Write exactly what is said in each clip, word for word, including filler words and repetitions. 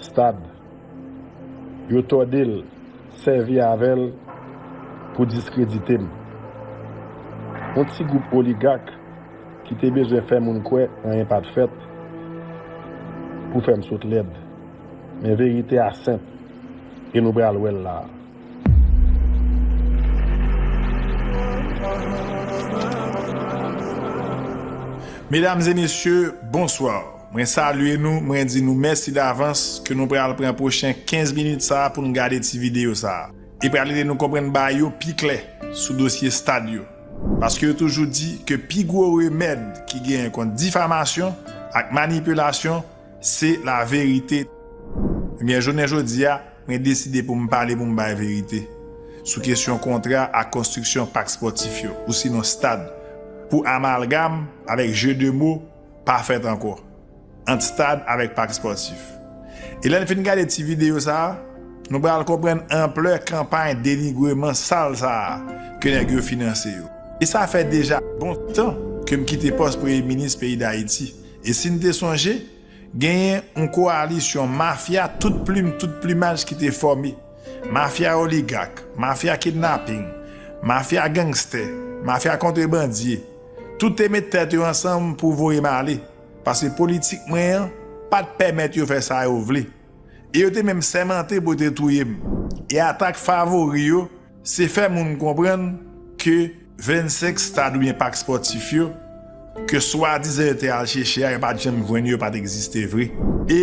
Stad. Yo tòde l, sèvi avè l pou diskredite m. Yon ti gwoup oligak ki te bezwen fè moun kwè anyen pa t fèt pou fè m sot lèd. Men verite a senp, e nou pral wè l la a. Medam e mesye, bonswa. Mwen salye nou, mwen di nou mèsi davans ke nou pral pran pwochen kenz minit sa a pou n gade ti videyo sa a. E pral ede nou konprann bagay yo pi klè sou dosye stad yo. Paske yo toujou di ke pi gwo remèd ki genyen kont difamasyon ak manipilasyon, se laverite. Ebyen, jounen jodi a, mwen deside pou m pale, pou m bay verite sou kesyon kontra ak konstriksyon pak spòtif yo, ou sinon stad, pou amalgam avèk je de mo pa fèt ankò ant stad avèk pak spòtif. E lè n fin gade ti videyo sa a, nou pral konprann anplè kanpay denigreman sal sa a ke nèg yo finanse yo. E sa fè deja bon tan ke m kite pòs premye minis peyi Dayiti. E si n te sonje, genyen yon kowalisyon mafya tout plim, tout plimaj ki te fòme. Mafya oligak, mafya kidnaping, mafya gangstè, mafya kontrebandye. Tout te met tèt yo ansanm pou voye m ale. Paske politik mwen an pa t pèmèt yo fè sa yo vle. E yo te menm sèmante pou yo te touye m. E atak favori yo, se fè moun konprann ke vennsenk stad oubyen pak spòtif yo, ke swadizan yo te al chèche a, yo pa t janm jwenn yo, yo pa t egziste vre. E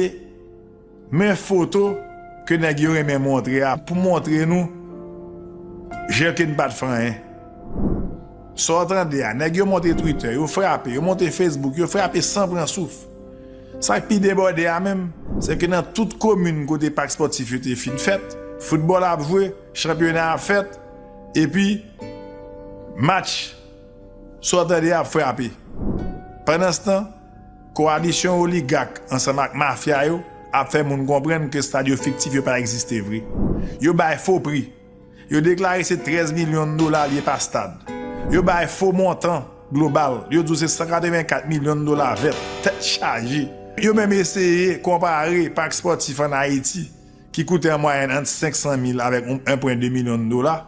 men foto ke nèg yo renmen montre a pou montre nou jan ke n pa t fè anyen. Sa w tande a, nèg yo monte Twitter, yo frape, yo monte Facebook, yo frape san pran souf. Sa k pi debòde a menm, se ke nan tout komin kote pak spòtif yo te fin fèt, foutbòl ap jwe, chanpyona ap fèt, epi match, sa w tande a ap frape. Pandanstan, kowalisyon oligak ansanm ak mafya yo ap fè moun konprann ke stad yo fiktif, yo pa egziste vre. Yo bay fo pri. Yo deklare se trèz milyon dola l ye pa stad. Yo bay fo montan global. Yo di w se san katrevenkat milyon dola vèt. Tèt chaje. Yo menm eseye konpare pak spòtif ann Ayiti, ki koute an mwayèn ant senk san mil avèk yon pwen de milyon dola,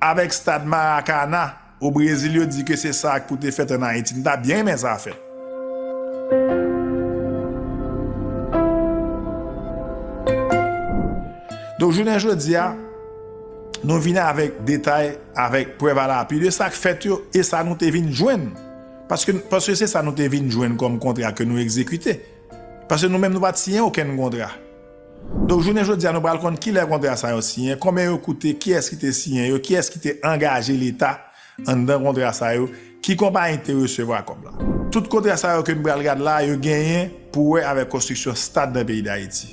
avèk stad Maracana o Brezil, yo di ke se sa k pou te fèt ann Ayiti. M ta byen renmen sa fèt. Donk, jounen jodi a, nou vin avèk detay, avèk prèv alapui de sa k fèt yo e sa nou te vin jwenn. Paske, paske se sa nou te vin jwenn kòm kontra ke nou egzekite. Paske nou menm, nou pa t siyen okenn kontra. Donk, jounen jodi a, nou pral konn kilè kontra sa yo siyen, konbyen yo koute, kiyès ki te siyen yo, kiyès ki te angaje Leta anndan kontra sa yo, ki konpayi te resevwa kòb la. Tout kontra sa yo ke n pral gad la, yo genyen pou wè avèk konstriksyon stad nan peyi Dayiti.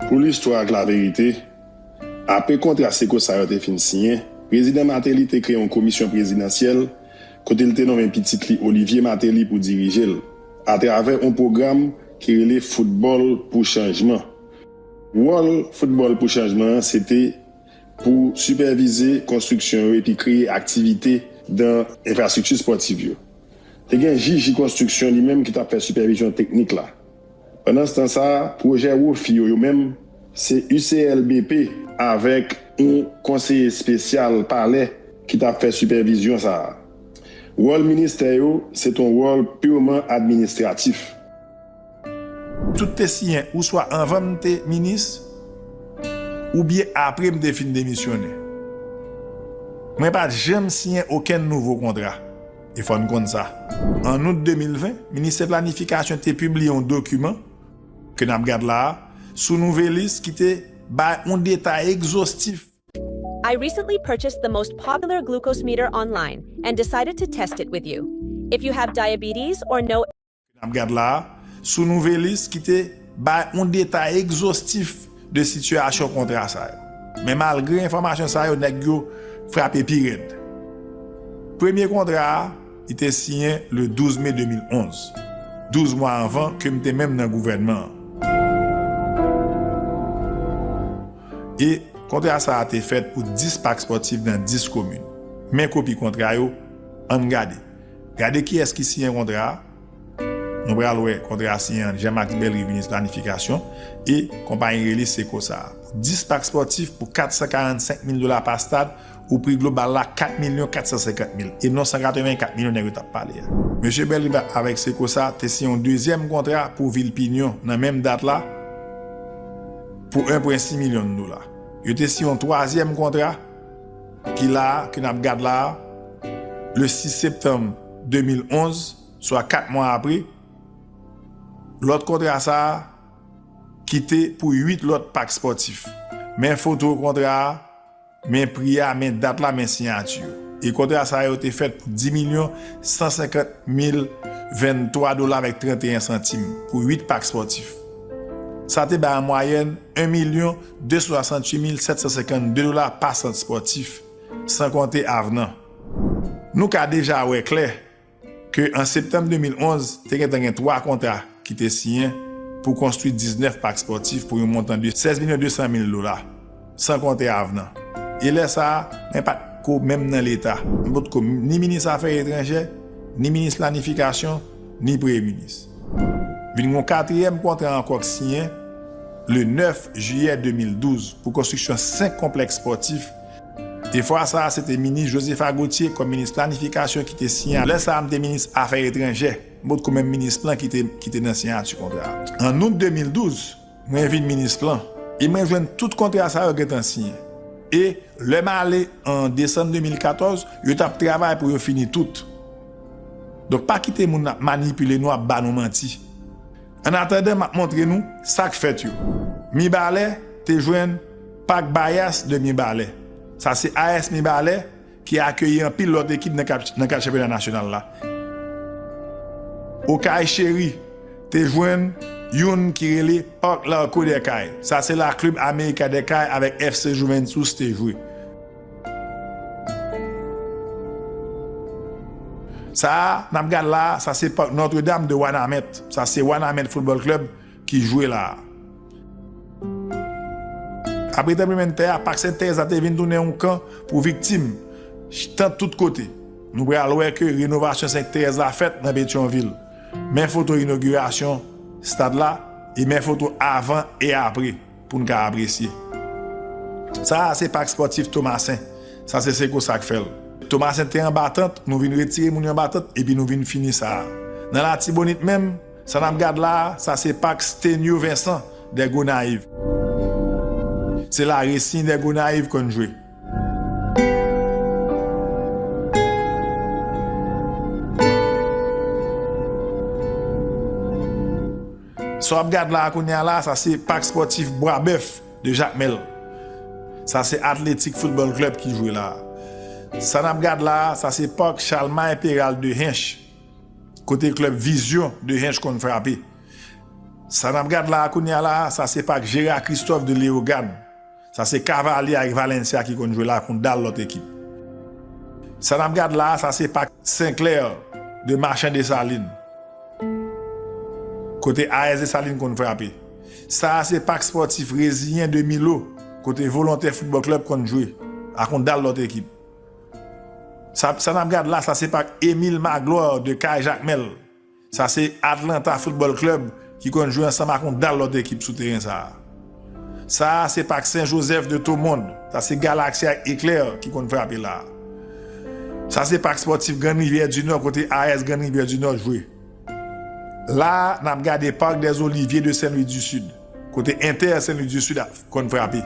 Pou listwa ak laverite, apre kontra se konsa yo te fin siyen, Prezidan Martelly te kreye yon komisyon prezidansyèl kote l te nonmen pitit li Olivier Martelly pou dirije l, atravè yon pwogram ki rele Foutbòl pou Chanjman. Wòl Foutbòl pou Chanjman an se te pou sipèvize konstriksyon yo epi kreye aktivite nan enfrastrikti espòtif yo. Te gen J J Konstriksyon li menm ki t ap fè sipèvizyon teknik la. Pandanstan sa a, pwojè Wofi yo, yo menm, se U C L B P avèk yon konseye espesyal palè ki t ap fè sipèvizyon sa a. Wòl ministè yo, se t on wòl piman administratif. Tout te siyen ouswa anvan m te minis, oubyen apre m te fin demisyonnen. Mwen pa t janm siyen okenn nouvo kontra. E fò n konn sa. An out de mil ven, Ministè Planifikasyon te pibliye yon dokiman, ke n ap gad la a, sou Nouvelliste ki te bay yon detay egzostif. I recently purchased the most popular glucose meter online and decided to test it with you. If you have diabetes or know N ap gad la a, sou Nouvelliste ki te bay yon detay egzostif de sitiyasyon kontra sa yo. Men malgre enfòmasyon sa yo, nèg yo frape pi rèd. Premye kontra a, li te siyen le douz me de mil onz, douz mwa anvan ke m te menm nan gouvènman an. E kontra sa a te fèt pou dis pak espòtif nan dis komin. Men kopi kontra yo, ann gade. Gade kiyès ki siyen kontra a. Nou pral wè kontra a siyen ant Jean Max Bellerive, minis planifikasyon, e konpayi rele Sekosa a. Dis pak spòtif pou kat san karannsenk mil dola pa stad, ou pri global la kat milyon kat san senkant mil, e non san katrevenkat milyon nèg yo t ap pale a. Mesye Bellerive avèk Sekosa te siyen yon dezyèm kontra pou vil Pinyon nan menm dat la pou en pwen sis milyon dola. Yo te siyen yon twazyèm kontra ki la a, ke n ap gad la a, le sis septanm de mil onz, swa kat mwa apre. Lòt kontra sa a ki te pou uit lòt pak spòtif. Men foto kontra a, men pri a, men dat la, men siyati yo. E kontra sa yo te fèt pou dis milyon san senkant mil venntwa dola avèk tranteyen santim pou uit pak spòtif. Sa te bay an mwayèn en milyon de san swasanntuit mil sèt san senkannde dola pa sant spòtif, san konte avnan. Nou ka deja wè klè ke an septanm de mil onz, te gentan gen twa kontra ki te siyen pou konstwi diznèf pak spòtif pou yon montan de sèz milyon de san mil dola, san konte avnan. E lè sa a, mwen pa t ko menm nan Leta. Mwen potko ni minis afè etranjè, ni minis planifikasyon, ni premye minis. Vin gen yon katriyèm kontra ankò k siyen le nèf jiyè de mil douz pou konstriksyon senk konplèks spòtif. E fwa sa a, se te minis Josepha Gauthier kòm minis planifikasyon ki te siyen. Lè sa a, m te minis afè etranjè. M potko menm minis plan ki te, ki te nan siyati kontra a. An out de mil douz, mwen vin minis plan. E mwen jwenn tout kontra sa yo gentan siyen. E lè m ale an desanm de mil katòz, yo t ap travay pou yo fini tout. Donk, pa kite moun ap manipile nou, ap ba nou manti. Annatandan, m ap montre nou sa k fèt yo. Mibalè te jwenn pak Bayas de Mibalè. Sa se A S Mibalè ki akeyi anpil lòt ekip nan kad, nan kad chanpyona nasyonal la. Okay Chéri te jwenn youn ki rele Parc Larco des Cayes. Sa se la Club América des Cayes avèk F C Juventus te jwe. Sa a, n ap gad la a, sa se Parc Notre-Dame de Wanament. Sa se Wanament Football Club ki jwe la a. Apre tranblemanntè a, Pak Sent Terèz la te vin tounen yon kan pou viktim tant tout kote. Nou pral wè ke renovasyon Sent Terèz la fèt nan Petyonvil. Men foto inogirasyon stad la, e men foto avan e apre pou n ka apresye. Sa a se pak spòtif Tomasen. Sa se Sekosa k fè l. Tomasen te anba tant, nou vin retire moun yo anba tant, epi nou vin fini sa a. Nan Latibonit menm, sa n ap gad la a, sa se pak Stenio Vincent dè Gonayiv. Se la Racing dè Gonayiv konn jwe. Sa w ap gad la a kounye a la, sa se pak spòtif Bwa Bèf de Jakmèl. Sa se Athletic Football Club ki jwe la a. Sa n ap gad la a, sa se pak Charlemagne Péral de Hinche, kote klèb Vision de Hinche konn frape. Sa n ap gad la a kounye a la a, sa se pak Gérard Christophe de Léogâne. Sa se Cavaliers avèk Valencia ki konn jwe la kont dal lòt ekip. Sa n ap gad la a, sa se pak Saint-Clair de Marchand Dessalines, kote A S Dessalines konn frape. Sa a se pak spòtif Reziyen de Milo, kote Volontaire Football Club konn jwe, a kont dal lòt ekip. Sa, sa n ap gad la, sa se pak Émile Magloire de Kay Jakmèl. Sa se Atlanta Football Club ki konn jwe ansanm ak yon dal lòt ekip sou teren sa a. Sa a se pak Sen Jozèf de Tomond. Sa se Galaxy ak Éclair ki konn frape la a. Sa se pak spòtif Grann Rivyè di Nò kote A S Grann Rivyè di Nò jwe. La a, n ap gade Parc des Oliviers de Saint-Louis du Sud, kote Inter Saint-Louis du Sud ap konn frape.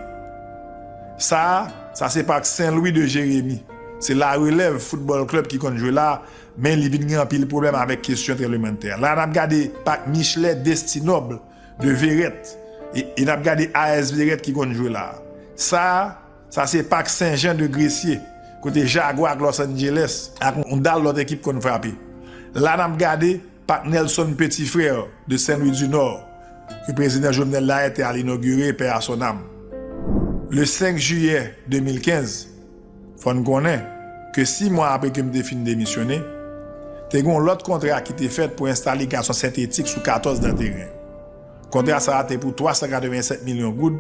Sa a, sa se pak Saint-Louis de Jérémie. Se La Relève Football Club ki konn jwe la a, men li vin gen anpil pwoblèm avèk kesyon tranblemanntè. La, n ap gade pak Michelet Destinoble de Verrette. E, e n ap gade A S Verrette ki konn jwe la a. Sa a, sa se pak Saint-Jean de Gressier, kote Jaguars ak Los Angeles ak yon dal lòt ekip konn frape. La, n ap gade pak Nelson Petit-Frère de Saint-Louis du Nord, ke prezidan Jovenel Lahaye te al inogire, paix à son âme. Le senk jiyè de mil kenz, fò n konnen ke sis mwa apre ke m te fin demisyone, te gen yon lòt kontra ki te fèt pou enstale gazon sentetik sou katòz dan teren. Kontra sa a te pou twa san katrevennsèt milyon goud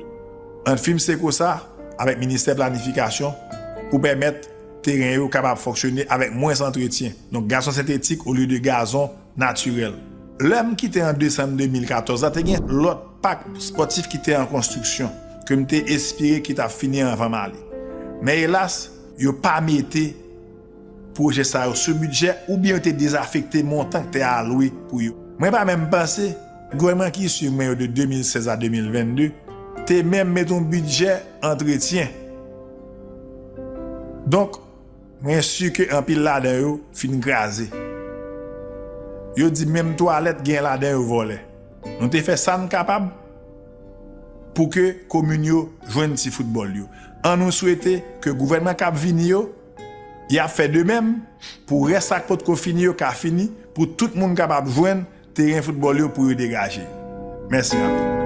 ant fim Sekosa avèk ministè planifikasyon pou pèmèt teren yo kapab fonksyone avèk mwens antretyen. Donk, gazon sentetik olye de gazon natirèl. Lè m kite an desanm de mil katòz la, te gen lòt pak espòtif ki te an konstriksyon, ke m te espere ki t ap fini anvan m ale. Men elas, yo pa mete pwojè sa yo sou bidjè oubyen yo te dezafekte montan ki te alwe pou yo. Mwen pa menm panse gouvènman ki swiv mwen yo de de mil sèz a de mil vennde te menm met yon bidjè antretyen. Donk, mwen si ke anpil ladan yo fin kraze. Yo di menm twalèt gen ladan yo vòlè. Nou te fè sa n kapab pou ke komin yo jwenn ti foutbòl yo. An nou swete ke gouvènman k ap vini yo, y ap fè de menm pou rès sa k potko fini yo ka fini, pou tout moun kapab jwenn teren foutbòl yo pou yo degaje. Mèsi anpil.